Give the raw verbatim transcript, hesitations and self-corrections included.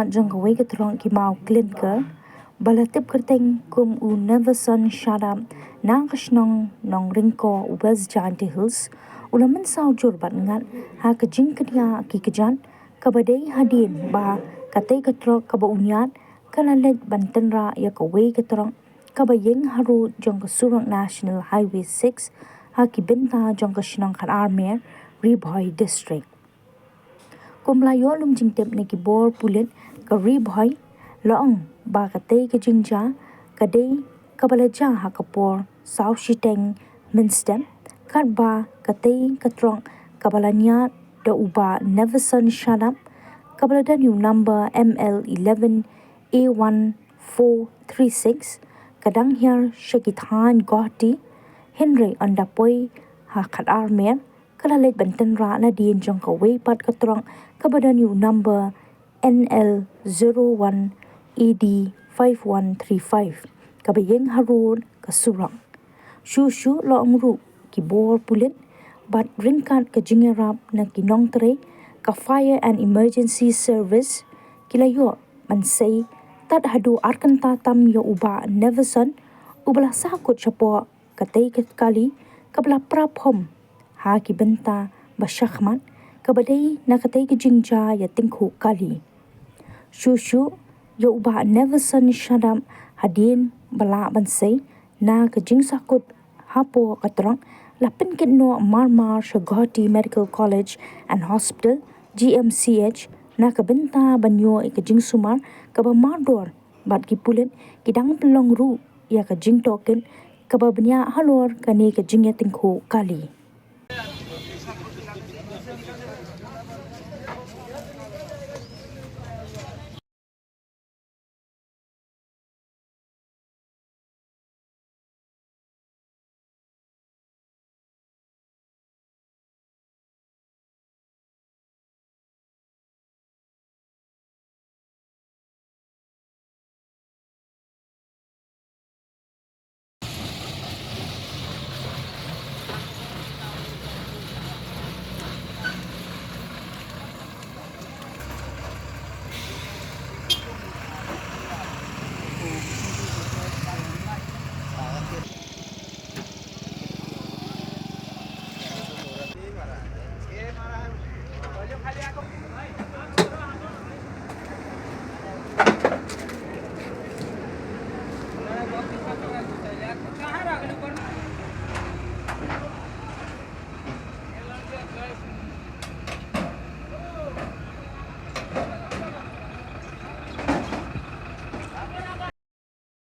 jong kawei ka truck ki maw clinker ba la tip kyrteng kum u Neverson Shadap na ka shnong Nongryngkoh, West Jaintia Hills, u la mynsaw jur bad ngat ha ka jingkñia ki kjat, kaba dei hadien ba katei ka truck kaba u ñiad ka la leit ban tynrah ïa kawei ka truck kaba ïeng harud jong ka surok National Highway six ha ki bynta jong ka shnong Khatarmer, Ri Bhoi District. Kum la ïoh lum jingtip na ki bor pulit ka Ri Bhoi, la ong ba katei ka jingjia ka dei kaba la jia ha ka por saw shiteng mynstep, katba katei ka truck kaba la ñiad da u Bah Neverson Shadap, kaba la don ïa u number M L eleven A one four three six, ka dang hiar sha ki thaiñ Guwahati, hynrei ynda poi ha Khatarmer, ka la leit ban tynrah nadien jong kawei pat ka truck kaba don ïa u number N L zero one A D five one three five, kaba ïeng harud ka surok. Shuh shuh, la ong ruh ki bor pulit, bad ryngkat ka jingïarap na ki nongtrei ka Fire and Emergency Service, ki la ïoh ban sei tad haduh ar kynta tam ïa u Bah Neverson, uba la sahkut shapoh katei ka kali kaba la pra phom ha ki bynta ba shakhmat, kaba dei na katei ka jingjia ïa tyngkhuh kali. Shuh shuh, ïa u Bah Neverson Shadap, hadien ba lah ban sei na ka jingsahkut hapoh ka truck, la pynkit noh mar mar sha Guwahati Medical College and Hospital, G M C H, na ka bynta ban ïoh ïa ka jingsumar kaba mardor, bad ki pulit ki dang pynlong ruh ïa ka jingtohkit kaba bniah halor kane ka jingïatyngkhuh kali.